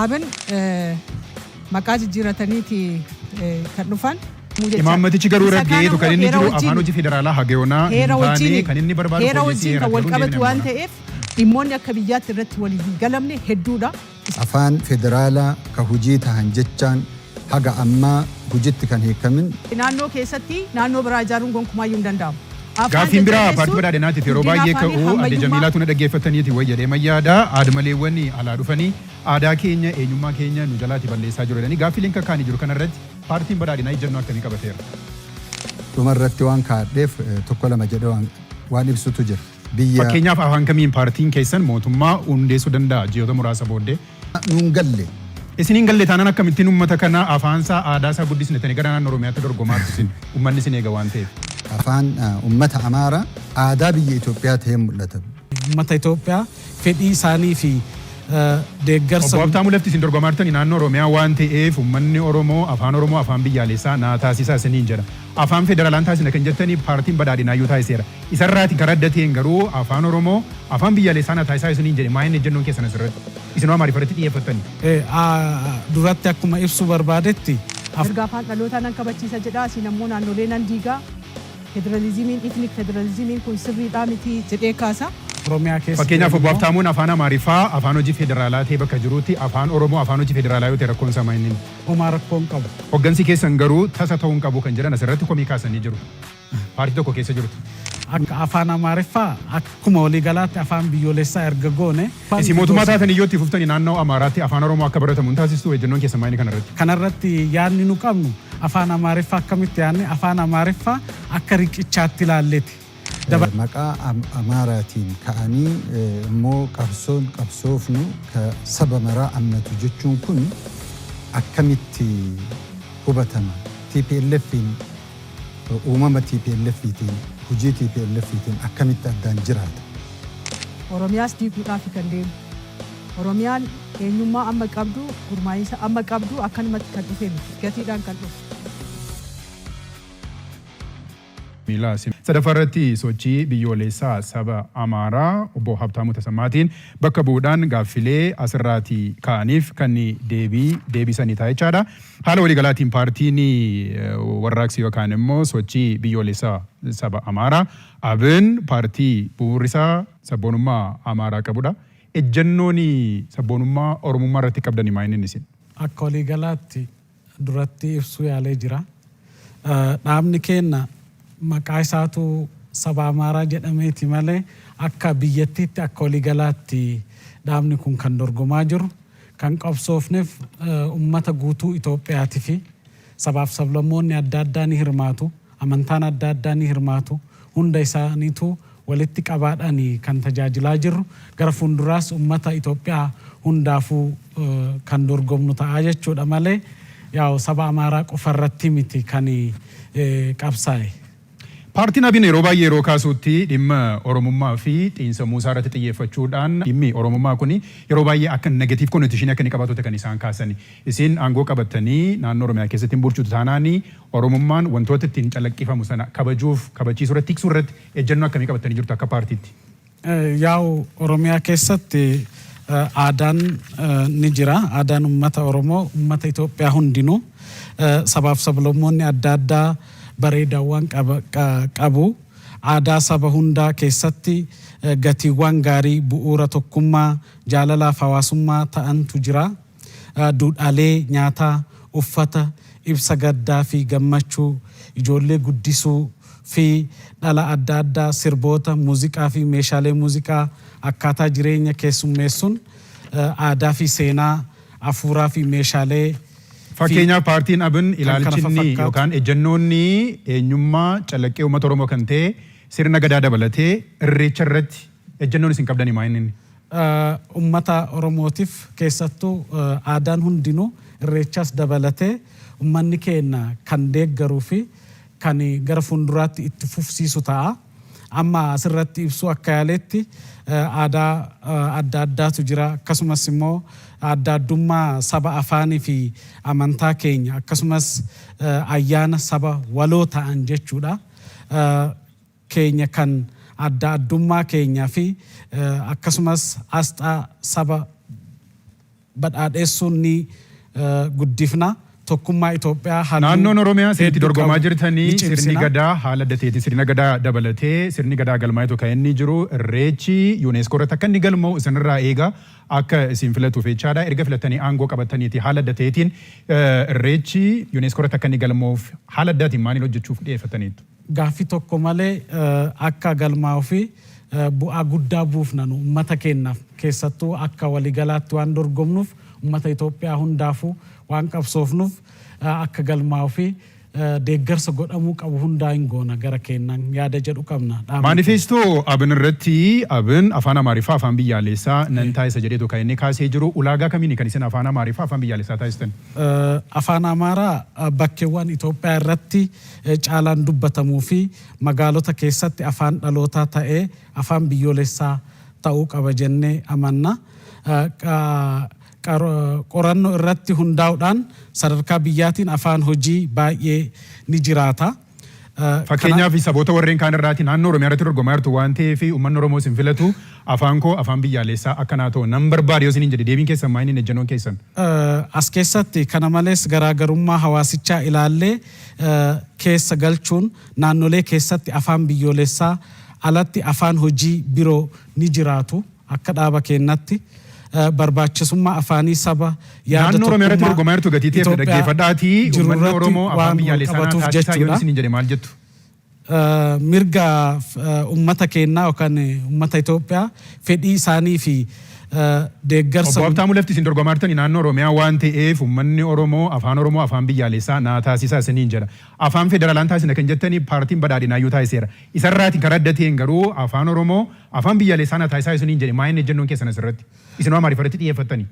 Abin maqaa jijjiirataniiti kan dhufan. Imaammatichi garuu Isa kaan raggeetu kan inni ammoo jiru heera afaan hojii federaalaa hageyoonaa hin heera taane wajjin kan inni barbaadu heera fooyyessii wajjin kan heeraati wal garuu qabatu deemnee waan ammoo. Ta'eef dhimmoonni akka biyyaatti irratti walii hin galamne hedduudha. Afaan federaalaa ka hujii tahan jechaan haga ammaa hujitti kan hiikamin. Naannoo keessatti naannoo biraa ijaaruun gonkumaayyuu hin danda'amu. Afaan Gaaffiin biraa paartii jajjabeessuun badhaadhinaatiif yeroo guddina baay'ee afaanii ka'u adde hammayyummaa Jamiilaatu na dhaggeeffataniiti way jedhee mayyaada aadmaleewwan alaa dhufanii aadaa keenya eenyummaa keenya nu jalaati balleessaa jiru jedhanii gaaffiileen kakkaanii jiru kanarratti paartiin badhaadhinaa ejjennoo akkamii qabateera? Dhumarratti waan kaa'adheef tokko lama jedhee waan ibsutu jira. Biyya Fakkeenyaaf afaan kamiin paartiin keessan mootummaa hundeessuu danda'a ji'oota muraasa booddee? Nuun galle. Isin hin galle taanaan akkamittiin uummata kana afaansaa aadaasaa guddisnetanii gara naannoo Oromiyaatti dorgomaa isin uummanni isin eega waan ta'eef? Afaan uummata Amaaraa aadaa biyya Itoophiyaa ta'ee mul'ata. Uummata Itoophiyaa fedhii isaanii fi deeggarsa. Obbo Habtaamuu, lafti isin dorgomaa jirtani naannoo Oromiyaa waan ta'eef uummanni Oromoo afaan Oromoo afaan biyyaalessaa naa taasisaa isiniin jedha. Afaan federaalaan taasisna kan jettanii paartiin badhaadhinaayyuu taasiseera. Isarraati karaa adda ta'een garuu afaan Oromoo afaan biyyaalessaa naa taasisaa isiniin jedhe maa inni ejjennoon keessan asirratti? Isin Amaariffatti xiyyeeffattani. Duratti akkuma ibsuu barbaadetti. Erga afaan dhalootaa nan kabachiisa jedha, asiin ammoo naannolee nan diigaa. Federalizimiin, ethnic federalizimiin kun sirriidhaa miti jedhee kaasa. Oromiyaa keessa Fakkeenyaaf obbo immoo Habtaamuun afaan Amaariffaa afaan hojii federaalaa ta'e bakka jirutti afaan Oromoo afaan hojii federaalaa yoo ta'e rakkoon isaa maa inni? Homaa rakkoo hin qabu. Hoggansi keessan garuu tasa ta'uu hin qabu kan jedhan asirratti komii kaasanii jiru. Paartii tokko keessa jirtu. Akka afaan Amaariffaa akkuma waliigalaatti afaan biyyoolessaa erga goone. Isin mootummaa taatan iyyoo itti fuftanii naannoo Amaaraatti afaan Oromoo akka baratamu hin taasistu ejjennoon keessan maa inni kanarratti? Kanarratti yaadni nu qabnu afaan Amaariffaa akkamitti yaadne afaan Amaariffaa akka riqichaatti ilaalleeti. Maqaa Amaaraatiin ka'anii immoo qabsoon qabsoofnu ka saba maraa ammatu jechuun kun akkamitti hubatama? TPLFiin uumama TPLFiitiin hojii TPLFiitiin akkamitti addaan jiraata? Oromiyaas diiguudhaaf kan deemu. Oromiyaan eenyummaa amma qabdu, gurmaa'insa amma qabdu akkanumatti kan dhufe miti. Gatiidhaan kan dhufe. Miilaa sadaffaa irratti sochii biyyoolessaa saba Amaaraa obbo Habtaamuu Tasammaatiin bakka bu'uudhaan gaaffilee asirraati ka'aniif kan deebii deebisanii ta'a jechaadha. Haala waliigalaatiin paartiin warraaqsi yookaan immoo sochii biyyoolessaa saba Amaaraa ABN paartii bu'uurri isaa sabboonummaa Amaaraa qabudha. Ejjennoon sabboonummaa Oromummaa irratti qabdanii maa inni isin? Akka waliigalaatti duratti ibsuu yaalee jira. Dhaabni keenya maqaa isaatu saba Amaaraa jedhameeti malee akka biyyattiitti akka waliigalaatti dhaabni kun kan dorgomaa jiru kan qabsoofneef uummata guutuu Itoophiyaati fi sabaaf sablammoonni adda addaa ni hirmaatu, amantaan adda addaa ni hirmaatu, hunda isaaniitu walitti qabaadhaan kan tajaajilaa jirru gara fuulduraas uummata Itoophiyaa hundaafuu kan dorgomnu ta'aa jechuudha malee yaa'u saba Amaaraa qofarratti miti kan qabsaa'e. Paartiin Abiin yeroo baay'ee yeroo kaasutti dhimma Oromummaa fi xiinsammuu isaa irratti xiyyeeffachuudhaan dhimmi Oromummaa kun yeroo baay'ee akka negative connotation akka inni qabaatutti kan isaan kaasan. Isin aangoo qabattanii naannoo Oromiyaa keessatti hin bulchutu taanaan Oromummaan wantoota ittiin calaqqifamu sana kabajuuf kabachiisuu irratti tiksuu irratti ejjennoo akkamii qabattanii jirtu akka paartiitti? Yaa'u Oromiyaa keessatti aadaan ni jira. Aadaan uummata Oromoo, uummata Itoophiyaa hundinuu sabaaf sablammoonni adda addaa bareedaawwan qabu. Aadaa saba hundaa keessatti gatiiwwan gaarii bu'uura tokkummaa, jaalalaaf hawaasummaa ta'antu jira. Duudhaalee nyaataa, uffata, ibsa gaddaa fi gammachuu, ijoollee guddisuu fi dhala adda addaa, sirboota, muuziqaa fi meeshaalee muuziqaa, akkaataa jireenya keessummeessuun aadaa fi seenaa, hafuuraa fi meeshaalee Fakkeenyaaf paartiin Abin ilaalchinni yookaan ejjennoonni eenyummaa calaqqee uummata Oromoo kan ta'e sirna gadaa dabalatee irreecha irratti ejjennoon isin qabdanii maa inni? Uummata Oromootiif keessattuu aadaan hundinuu irreechas dabalatee uummanni keenya kan deeggaruu fi kan gara fuulduraatti itti fufsiisu ta'a. Amma asirratti ibsuu akka yaaletti aadaa adda addaatu jira. Akkasumas immoo adda addummaa saba afaanii fi amantaa keenya akkasumas ayyaana saba waloo ta'an jechuudha. Keenya kan adda addummaa keenyaa fi akkasumas asxaa saba Badhaadheessuun ni guddifna. Tokkummaa Itoophiyaa halluu Naannoon Oromiyaa isinitti hedduu dorgomaa qabu jirtanii ni sirni cimsina. Gadaa haala adda ta'eetiin, sirna Gadaa dabalatee sirni Gadaa galmaa'etu kan inni jiru, Irreechi UNESCO irratti akka inni galma'u isinirraa eega akka isin filatuuf jechaadha. Erga filatanii aangoo qabataniiti haala adda ta'eetiin Irreechi UNESCO irratti akka inni galma'uuf haala addaatiin maaliin hojjechuuf dhiyeeffataniitu? Gaaffii tokko malee akka galmaa'uu fi bu'aa guddaa buufna nu uummata keenyaaf, keessattuu akka waliigalaatti waan dorgomnuuf, uummata Itoophiyaa hundaafuu waan qabsoofnuuf, akka galmaa'uu fi deeggarsa godhamuu qabu hundaa hin goona gara keenyaan yaada jedhu qabna. Dhaabni keenya. Maanifeestoo ABN irratti ABN afaan Amaariffaa afaan biyyaalessaa nan taasisa jedheetu kan inni kaasee jiru. Ulaagaa kamiini kan isin afaan Amaariffaa afaan biyyaalessaa taasistan? Afaan Amaaraa bakkeewwan Itoophiyaa irratti caalaan dubbatamuu fi magaalota keessatti afaan dhalootaa ta'ee afaan biyyoolessaa ta'uu qaba jennee amanna. Qorannoo irratti hundaa'uudhaan sadarkaa biyyaatiin afaan hojii baay'ee ni jiraata. Fakkeenyaaf, saboota warreen kaan irraati naannoo Oromiyaa irratti dorgomaa jirtu waan ta'eef, uummanni Oromoo isin filatu afaan koo afaan biyyaalessaa akka naa ta'u nan barbaade yoo isiniin jedhe, deebiin keessan maal, inni ejjennoon keessan? As keessatti kana malees garaagarummaa hawaasichaa ilaallee keessa galchuun naannolee keessatti afaan biyyoolessaa alatti afaan hojii biroo ni jiraatu akka dhaaba keenyatti. Barbaachisummaa afaanii saba yaada Naannoo Oromiyaa irratti tokkummaa dorgomaa jirtu gatii ta'eef Itoophiyaa dhaggeeffadhaatii jiru uummanni irratti Oromoo afaan waan wal biyyaalessaa naa qabatuuf taasisaa yoo jechuudha. isiniin jedhe maal jettu? Mirga uummata keenyaa yookaan uummata Itoophiyaa fedhii isaanii fi deeggarsa Obbo Habtaamuu, lafti isin dorgomaa jirtanii naannoo Oromiyaa waan ta'eef, uummanni Oromoo afaan Oromoo afaan biyyaalessaa naa taasisaa isiniin jedha. Afaan federaalaan taasisna kan jettanii paartiin Badhaadhinaayyuu taasiseera. Isarraatiin karaa adda ta'een garuu afaan Oromoo afaan biyyaalessaa naa taasisaa isiniin jedhe, maa inni ejjennoon keessan asirratti? Isin Amaariffatti xiyyeeffattanii?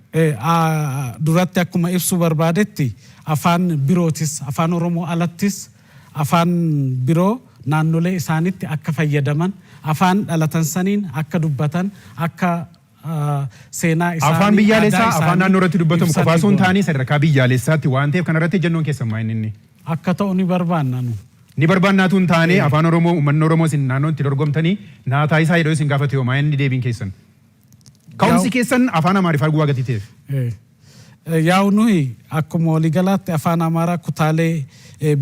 Duratti akkuma ibsuu barbaadetti, afaan birootis, afaan Oromoo alattis afaan biroo naannolee isaanitti akka fayyadaman, afaan dhalatan saniin akka dubbatan, akka seenaa isaanii, Afaan biyyaalessaa aadaa afaan isaanii naannoo irratti dubbatamu ibsanii qofaa osoo hin goona. taane sadarkaa biyyaalessaatti waan ta'eef, kanarratti ejjennoon keessan maa inni? Akka ta'u ni barbaanna nu. Ni barbaannaatu hin taane, afaan Oromoo uummanni Oromoo isin naannoo itti dorgomtanii naa taasisaa jedhee isin gaafate yoo, maa inni deebiin keessan? Ka'umsi keessan afaan Amaariffaa guwaa gatii ta'eef. Yaa'u nuyi akkuma waliigalaatti afaan Amaaraa kutaalee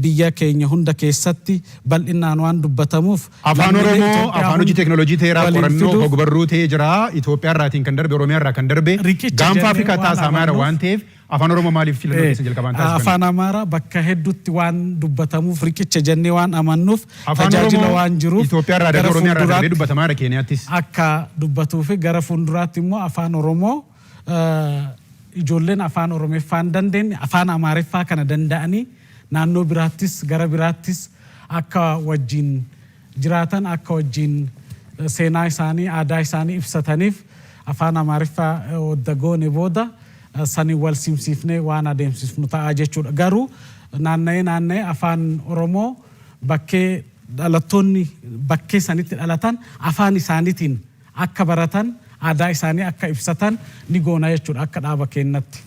biyya keenya hunda keessatti bal'inaan waan dubbatamuuf Afaan lammiilee Oromoo Itoophiyaa afaan hojii hunda teekinooloojii ta'eera, waliin qorannoo fiduuf ogbarruu ta'ee jira. Itoophiyaa irraatiin kan darbe, Oromiyaa irraa kan darbe riqicha gaanfa jennee Afrikaa waan taasifamaa jira amannuuf waan ta'eef, afaan Oromoo maaliif filannoo keessan jalqabaan taasifame? Afaan Amaaraa bakka hedduutti waan dubbatamuuf, riqicha jennee waan amannuuf, Afaan tajaajila Oromoo waan jiruuf Itoophiyaa irraa gara darbee, Oromiyaa irraa darbee fuulduraatti dubbatamaa jira Keeniyaattis. Akka dubbatuu fi gara fuulduraatti immoo afaan Oromoo ijoolleen afaan Oromeeffaa hin dandeenye afaan Amaariffaa kana danda'anii naannoo biraattis gara biraattis akka wajjin jiraatan, akka wajjin seenaa isaanii, aadaa isaanii ibsataniif, afaan Amaariffaa wadda goone booda saniin wal simsiifnee waan adeemsifnu ta'a jechuudha. Garuu naanna'ee naanna'ee afaan Oromoo bakkee dhalattoonni bakkee sanitti dhalatan afaan isaaniitiin akka baratan, aadaa isaanii akka ibsatan ni goona jechuudha akka dhaaba keenyatti.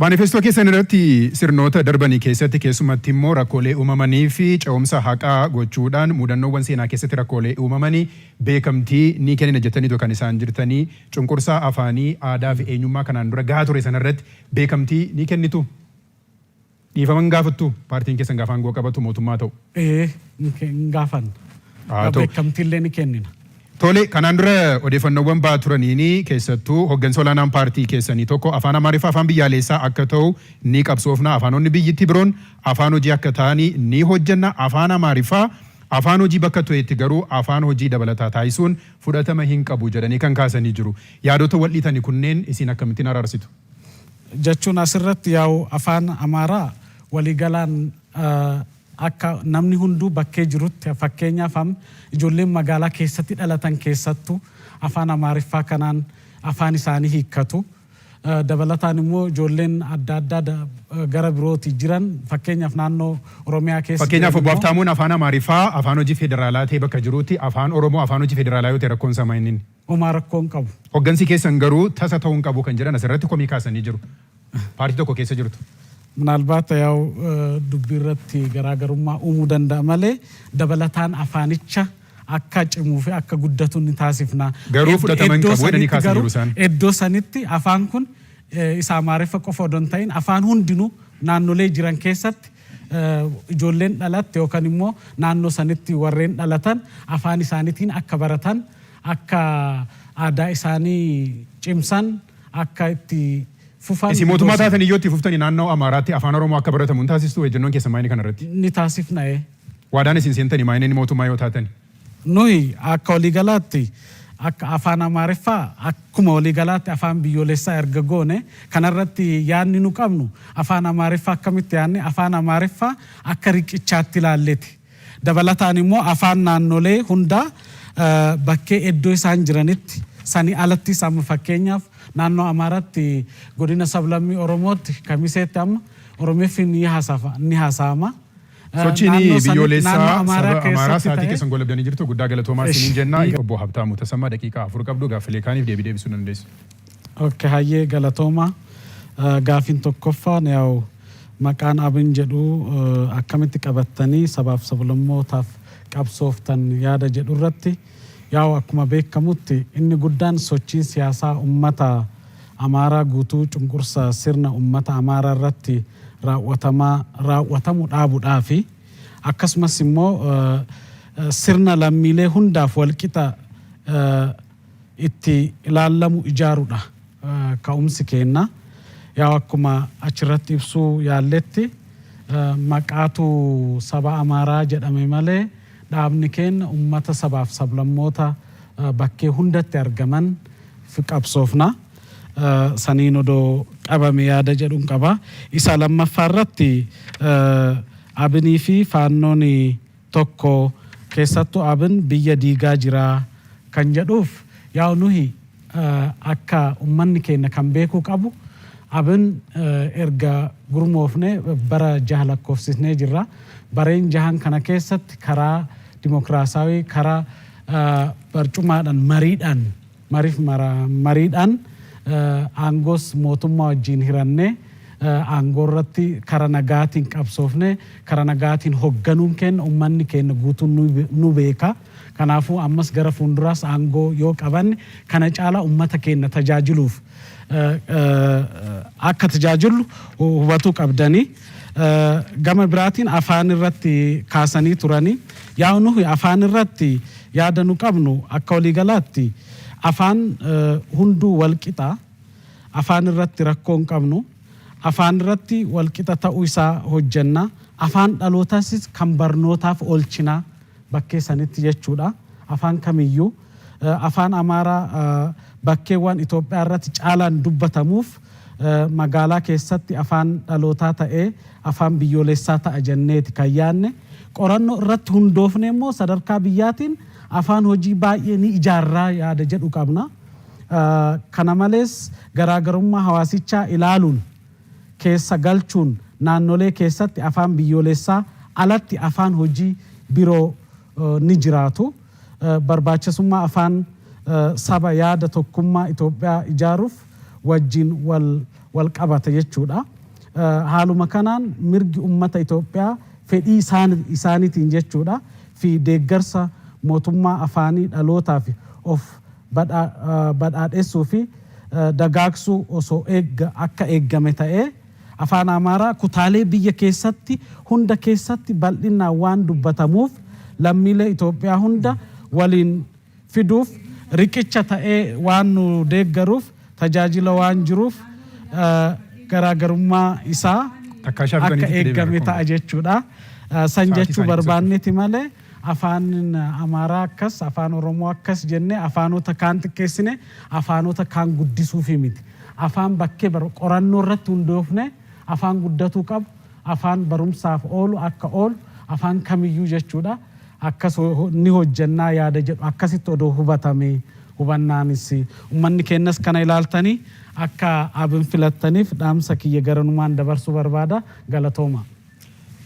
Maanifestoo keessan irratti sirnoota darbanii keessatti, keessumatti immoo rakkoolee uumamanii fi ce'umsa haqaa gochuudhaan mudannoowwan seenaa keessatti rakkoolee uumamanii beekamtii ni kennina jettaniitu kan isaan jirtanii. Cunqursaa afaanii, aadaa fi eenyummaa kanaan dura gahaa ture sanarratti beekamtii ni kennitu. Dhiifaman gaafattu paartiin keessan gaafa aangoo qabatu, mootummaa ta'u? Ee, hin gaafanna. Haa ta'u. Beekamtiillee ni kennina. Tole, kanaan dura odeeffannoowwan ba'aa turaniini keessattuu hooggansa olaanaan paartii keessanii tokko afaan Amaariffaa afaan biyyaalessaa akka ta'u ni qabsoofna, afaanonni biyyittii biroon afaan hojii akka ta'anii ni hojjenna, afaan Amaariffaa afaan hojii bakka tu'etti garuu afaan hojii dabalataa taasisuun fudhatama hin qabu jedhanii kan kaasanii jiru. Yaadota wal dhiitanii kunneen isin akkamittiin araarsitu? Jechuun asirratti yaa'u afaan Amaaraa waliigalaan akka namni hunduu bakkee jirutti, fakkeenyaaf amma ijoolleen magaalaa keessatti dhalatan keessattuu afaan Amaariffaa kanaan afaan isaanii hiikkatu. Dabalataan immoo ijoolleen adda addaa gara birooti jiran, fakkeenyaaf naannoo Oromiyaa keessa Fakkeenyaaf, jiran obbo immoo Habtaamuun afaan Amaariffaa afaan hojii federaalaa ta'e bakka jirutti afaan Oromoo afaan hojii federaalaa yoo ta'e rakkoon isaa maal inni? Homaa rakkoo hin qabu. Hoggansi keessan garuu tasa ta'uu hin qabu kan jedhan asirratti komii kaasanii jiru. Paartii tokko keessa jirtu. ምናልባት ያው dubbii irratti garaagarummaa uumuu danda'a malee, dabalataan afaanicha akka cimuu fi akka guddatu ni taasifna. Garuu fudhatama hin Iddoo qabu jedhanii sanitti kaasanii garuu jiru isaan. Iddoo sanitti afaan kun Isa Amaariffa qofa odoo hin ta'in afaan hundinuu naannolee jiran keessatti ijoolleen dhalatte yookaan immoo naannoo sanitti warreen dhalatan afaan isaaniitiin akka baratan, akka aadaa isaanii cimsan, akka itti fufan. Isin mootummaa taatanii yoo itti fuftanii naannoo Amaaraatti Afaan Oromoo akka baratamu hin taasistuu? Ejjennoon keessan maayini kanarratti? Ni taasifna, ee. Waadaan isin seentanii maayini mootummaa yoo taatani? Nuyi akka waliigalaatti akka afaan Amaariffaa akkuma waliigalaatti afaan biyyoolessaa erga goone, kanarratti yaadni nu qabnu afaan Amaariffaa akkamitti yaadne, afaan Amaariffaa akka riqichaatti ilaalleeti. Dabalataan immoo afaan naannolee hundaa bakkee iddoo isaan jiranitti sanii alattis, amma fakkeenyaaf naannoo Amaaraatti godina sablammii Oromootti Kamiseetti amma Oromiffi ni haasa'ama. Sochiin biyyoolessaa saba Amaaraa sa'aatii keessan golabdanii jirtu, guddaa galatoomaa isiniin jenna. Obbo Habtaamuu Tasammaa, daqiiqaa 4 qabdu, gaaffilee kaaniif deebii deebisuu dandeessu. Okay, hayyee, galatooma. Gaafiin tokkoffaan yaa'u maqaan Abin jedhu akkamitti qabattanii sabaaf sablammootaaf qabsooftan yaada jedhu irratti, yaa'u akkuma beekamutti inni guddaan sochiin siyaasaa ummata Amaaraa guutuu cunqursa sirna ummata Amaaraa irratti raawwatamaa raawwatamu dhaabuudhaafi akkasumas immoo sirna lammiilee hundaaf walqixa itti ilaallamu ijaaruudha ka'umsi kenna. Yaa akkuma achirratti ibsuu yaalletti, maqaatu saba Amaaraa jedhame malee dhaabni keenya ummata sabaaf sablammoota bakkee hundatti argaman fi qabsoofna. Saniin odoo qabame yaada jedhuun qaba. Isa lammaffaa irratti Abinii fi Faannoon tokko, keessattuu Abin biyya diigaa jira kan jedhuuf, yaa nuhi akka ummanni keenya kan beekuu qabu, Abin erga gurmoofne bara 6 lakkoofsisnee jirra. Bareen jahan kana keessatti karaa dimokiraasawii, karaa barcumaadhaan, mariidhaan, mariif mariidhaan aangoos mootummaa wajjin hirannee, aangoo irratti kara nagaatiin qabsoofne, kara nagaatiin hogganuun keenya ummanni keenya guutuun nu beeka. Kanaafuu ammas gara fuulduraas aangoo yoo qabanne kana caalaa ummata keenya tajaajiluuf akka tajaajillu hubatuu qabdanii. Gama biraatiin afaan irratti kaasanii turanii. Yaa nuyi afaan irratti yaada nu qabnu akka waliigalaatti afaan hunduu walqixa. Afaan irratti rakkoo hin qabnu. Afaan irratti walqixa ta'uu isaa hojjenna. Afaan dhalootaas kan barnootaaf oolchina bakkee sanitti jechuudha. Afaan kamiyyuu afaan Amaaraa bakkeewwan Itoophiyaa irratti caalaan dubbatamuuf magaalaa keessatti afaan dhalootaa ta'ee afaan biyyoolessaa ta'a jenneeti kan yaadne. Qorannoo irratti hundoofne immoo sadarkaa biyyaatiin afaan hojii baay'ee ni ijaarraa yaada jedhu qabna. Kana malees garaagarummaa hawaasichaa ilaaluun keessa galchuun naannolee keessatti afaan biyyoolessaa alatti afaan hojii biroo ni jiraatu. Barbaachisummaa afaan saba yaada tokkummaa Itoophiyaa ijaaruuf wajjin wal qabata jechuudha. Haaluma kanaan mirgi ummata Itoophiyaa fedhii isaaniitiin jechuudha fi deeggarsa mootummaa afaanii dhalootaaf of badhaadhessuu fi dagaagsuu osoo akka eeggame ta'ee, afaan Amaaraa kutaalee biyya keessatti hunda keessatti bal'inaan waan dubbatamuuf lammiilee Itoophiyaa hunda waliin fiduuf riqicha ta'ee waan nu deeggaruuf tajaajila waan jiruuf garaagarummaa isaa akka eeggame ta'a jechuudha. San jechuu barbaanneeti malee afaan Amaaraa akkas, afaan Oromoo akkas jennee afaanota kaan xiqqeessine afaanota kaan guddisuufi miti. Afaan bakkee qorannoo irratti hundoofne afaan guddatuu qabu, afaan barumsaaf oolu akka oolu, afaan kamiyyuu jechuudha. Akkas ni hojjennaa yaada jedhu akkasitti odoo hubatame, hubannaanis uummanni keenyas kana ilaaltanii akka Abin filattaniif dhaamsa kiyya garanumaan dabarsuu barbaada, galatooma.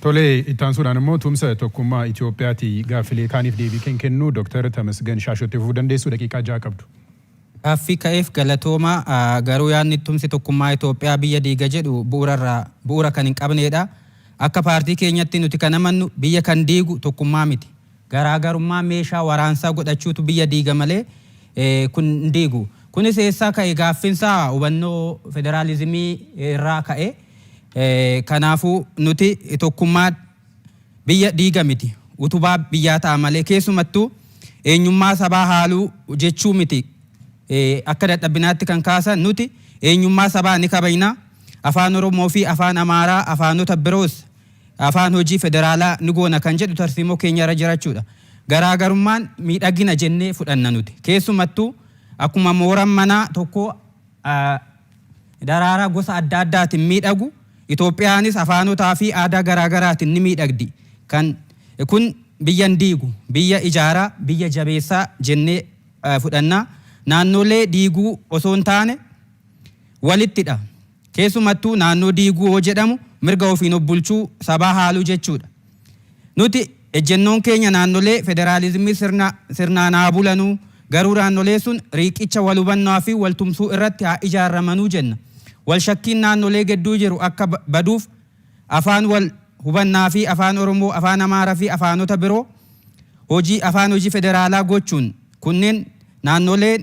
Tole, itti aansuudhaan immoo tumsa tokkummaa Itoophiyaati gaaffilee kaaniif deebii kan kennu Dooktar Tamasgan Shaashotti fufuu dandeessu, daqiiqaa 6 qabdu. Gaaffii ka'eef galatooma, garuu yaadni tumsi tokkummaa Itoophiyaa biyya diiga jedhu bu'uurarraa bu'uura kan hin qabnedha. Akka paartii keenyatti nuti kan amannu biyya kan diigu tokkummaa miti. Garaagarummaa meeshaa waraansaa godhachuutu biyya diiga malee kun hin diigu. Kunis eessaa ka'e? Gaaffinsaa hubannoo federaalizimii irraa ka'e. Kanaafuu nuti tokkummaa biyya diiga miti. Utubaa biyyaa ta'a malee, keessumattuu eenyummaa sabaa haaluu jechuu miti. Akka dadhabinaatti kan kaasan, nuti eenyummaa sabaa ni kabajna. Afaan Oromoo fi Afaan Amaaraa, afaanota biroos afaan hojii federaalaa ni goona kan jedhu tarsiimoo keenya irra jirachuudha. Garaagarummaan miidhagina jennee fudhanna nuti. Keessumattuu akkuma mooraan manaa tokko daraaraa gosa adda addaatiin miidhagu, Itoophiyaanis afaanotaa fi aadaa garaagaraatiin ni miidhagdi. Kan kun biyya hin diigu, biyya ijaaraa, biyya jabeessaa jennee fudhanna. Naannolee diiguu osoo hin taane walittidha. Keessumattuu naannoo diiguu yoo jedhamu mirga ofiin of bulchuu sabaa haaluu jechuudha. Nuti ejjennoon keenya naannolee federaalizimii sirnaan haa bulanuu, garuu naannolee sun riiqicha wal hubannaa fi wal tumsuu irratti haa ijaaramanuu jenna. Wal shakkiin naannolee gidduu jiru akka baduuf afaan wal hubannaa fi Afaan Oromoo, Afaan Amaaraa fi afaanota biroo afaan hojii federaalaa gochuun kunneen naannolee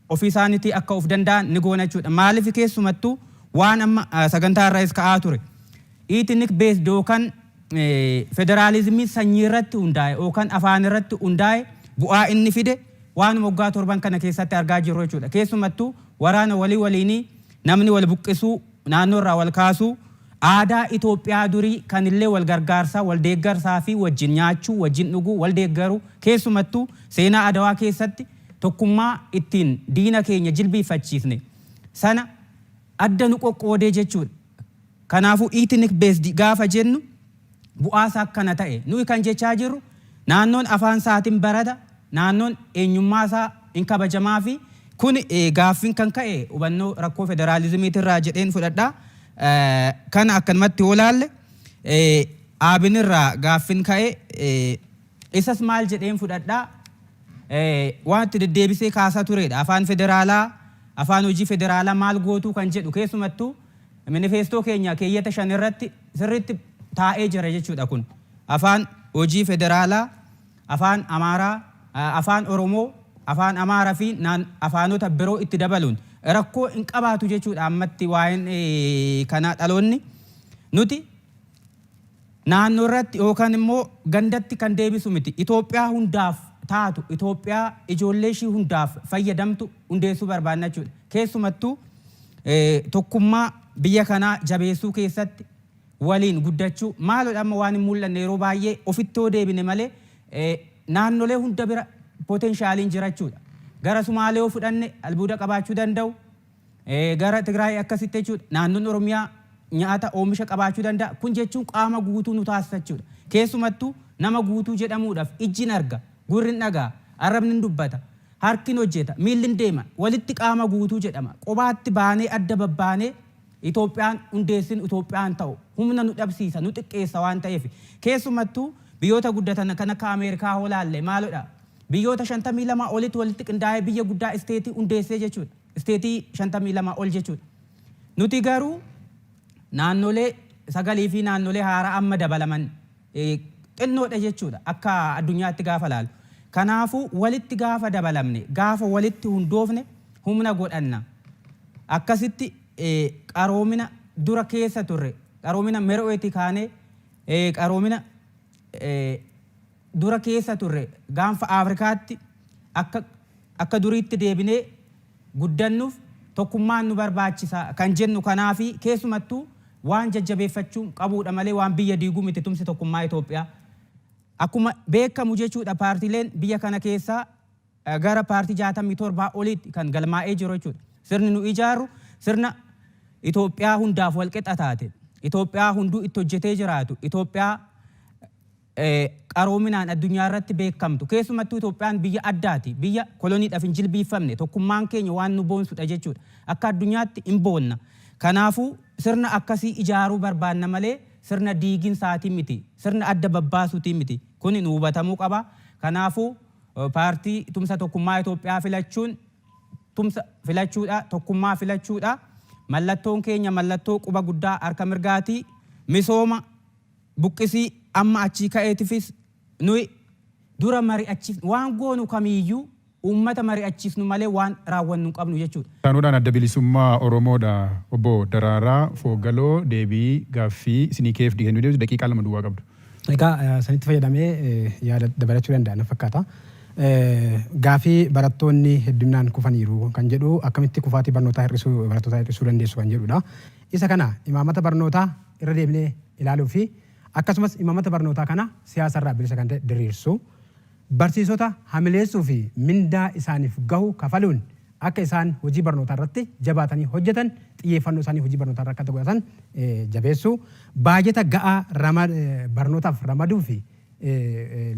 ofii isaaniitii akka of danda'an ni goona jechuudha. Maaliif? Keessumattuu waan amma sagantaa irraas ka'aa ture. Ethnic based yookaan federaalizimii sanyii irratti hundaa'e yookaan afaan irratti hundaa'e bu'aa inni fide waan waggaa 7n kana keessatti argaa jirru jechuudha. Keessumattuu waraana walii waliinii, namni wal buqqisuu, naannoo irraa wal kaasuu, aadaa Itoophiyaa durii kanillee wal gargaarsaa, wal deeggarsaa fi wajjin nyaachuu, wajjin dhuguu, wal deeggaruu, keessumattuu seenaa Adawaa keessatti tokkummaa ittiin diina keenya jilbiifachiisne sana adda nu qoqqoodee jechuudha. Kanaafuu ethnic based gaafa jennu bu'aasaa akkana ta'e. Nuyi kan jechaa jirru naannoon afaan isaatiin barata, naannoon eenyummaa isaa hin kabajamaa fi kun gaaffiin kan ka'e hubannoo rakkoo federaalizimiitirraa jedheen fudhadha. Kana akkanumatti yoo laalle, aabinirraa gaaffiin ka'e isas maal jedheen fudhadha? Waan itti deddeebisee kaasaa turedha. Afaan federaalaa, afaan hojii federaalaa maal gootuu kan jedhu keessumattuu manifeestoo keenya keeyyata 5 irratti sirriitti taa'ee jira jechuudha kun. Afaan hojii federaalaa, Afaan Amaaraa, Afaan Oromoo, Afaan Amaaraa fi afaanota biroo itti dabaluun rakkoo hin qabaatu jechuudha ammatti waa'een kanaa dhaloonni. Nuti naannoo irratti yookaan immoo gandatti kan deebisu miti. Itoophiyaa hundaaf taatu, Itoophiyaa ijoollee ishii hundaaf fayyadamtu hundeessuu barbaanna jechuudha. Keessumattuu tokkummaa biyya kanaa jabeessuu keessatti waliin guddachuu maalodha? Amma waan hin mul'anne yeroo baay'ee ofitti yoo deebine malee naannolee hunda bira potentialiin jirachuudha. Gara Sumaalee yoo fudhanne albuuda qabaachuu danda'u. Gara Tigraay akkasitti jechuudha. Naannoon Oromiyaa nyaata oomisha qabaachuu danda'a. Kun jechuun qaama guutuu nu taasisa jechuudha. Keessumattuu nama guutuu jedhamuudhaaf ijji hin arga, gurri hin dhaga'a, arrabni hin dubbata, harki hin hojjeta, miilli hin deema. Walitti qaama guutuu jedhama. Qobaatti baanee adda babbaanee Itoophiyaan hundeessin Itoophiyaan ta'u humna nu dhabsiisa, nu xiqqeessa waan ta'eef. Keessumattuu biyyoota guddatan kan akka Ameerikaa hoo laalle maalodha? Biyyoota 52 olitti walitti qindaa'ee biyya guddaa state hundeessee jechuudha. State 52 ol jechuudha. Nuti garuu naannolee sagalii fi naannolee haaraa amma dabalaman xinnoodha jechuudha akka addunyaatti gaafa laalu. Kanaafuu walitti gaafa dabalamne, gaafa walitti hundoofne humna godhanna. Akkasitti qaroomina dura keessa turre, qaroomina Mero'eeti kaanee, qaroomina dura keessa turre gaanfa Afrikaatti akka duriitti deebinee guddannuuf tokkummaan nu barbaachisa kan jennu kanaafi, keessumattuu waan jajjabeeffachuu qabuudha malee waan biyya diiguu miti tumsi tokkummaa Itoophiyaa. Akkuma beekamu jechuudha, paartiileen biyya kana keessaa gara paartii 67 olitti kan galmaa'ee jiru jechuudha. Sirni nu ijaarru sirna Itoophiyaa hundaaf walqixa taate, Itoophiyaa hunduu itti hojjetee jiraatu, Itoophiyaa qaroominaan addunyaa irratti beekamtu. Keessumattuu Itoophiyaan biyya addaati. Biyya koloniidhaaf hin jilbiiffamne. Tokkummaan keenya waan nu boonsudha jechuudha. Akka addunyaatti hin boonna. Kanaafuu sirna akkasii ijaaruu barbaanna malee sirna diiginsaatii miti. Sirna adda babbaasuutii miti. Kuni nu hubatamuu qaba. Kanaafuu paartii tumsa tokkummaa Itoophiyaa filachuun tumsa filachuudha, tokkummaa filachuudha. Mallattoon keenya mallattoo quba guddaa harka mirgaati. Misooma buqqisii amma achii ka'eetifis nuyi dura mari'achiif waan goonu kamiiyyuu Uummata mari'achiisnu malee waan raawwannu hin qabnu jechuudha. Taanuudhaan Adda Bilisummaa Oromoodha. Obbo Daraaraa Fooggaloo, deebii gaaffii isinii keef kennuu deebisu daqiiqaa 2 duwwaa qabdu. Egaa sanitti fayyadamee yaada dabalachuu danda'a na fakkaata. Gaafii barattoonni hedduminaan kufaniiru kan jedhu, akkamitti kufaatii barnootaa hir'isuu, barattootaa hir'isuu dandeessu kan jedhudha. Isa kana imaamata barnootaa irra deebinee ilaaluu fi akkasumas imaamata barnootaa kana siyaasarraa bilisa kan ta'e diriirsu. Barsiisota hamileessuu fi mindaa isaaniif gahu kafaluun akka isaan hojii barnootaa irratti jabaatanii hojjetan, xiyyeeffannoo isaanii hojii barnootaa irra akka godhatan jabeessuu, baajeta ga'aa barnootaaf ramaduu fi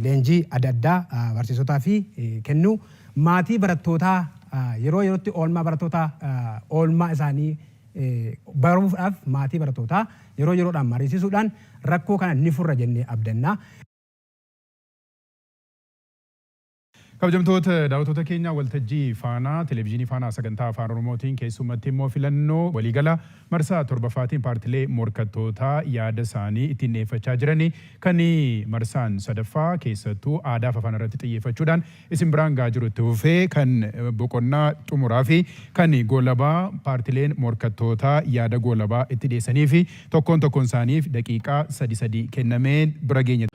leenjii adda addaa barsiisotaa fi kennuu, maatii barattootaa yeroo yerootti oolmaa barattootaa, oolmaa isaanii baruudhaaf maatii barattootaa yeroo yeroodhaan mariisisuudhaan rakkoo kana ni furra jennee abdanna. Kabajamtoota daawwattoota keenya waltajjii Faanaa Televezyiinii Faanaa sagantaa Afaan Oromootiin, keessumatti immoo filannoo waliigala marsaa torbaffaatiin paartilee morkattootaa yaada isaanii ittiin dhiyeeffachaa jiranii kan marsaan sadaffaa keessattuu aadaa fi afaan irratti xiyyeeffachuudhaan isin biraan gahaa jiru itti fufee, kan boqonnaa xumuraa fi kan goolabaa paartileen morkattootaa yaada goolabaa itti dhiyeessanii fi tokkoon tokkoon isaaniif daqiiqaa sadi sadi kennamee bira geenya.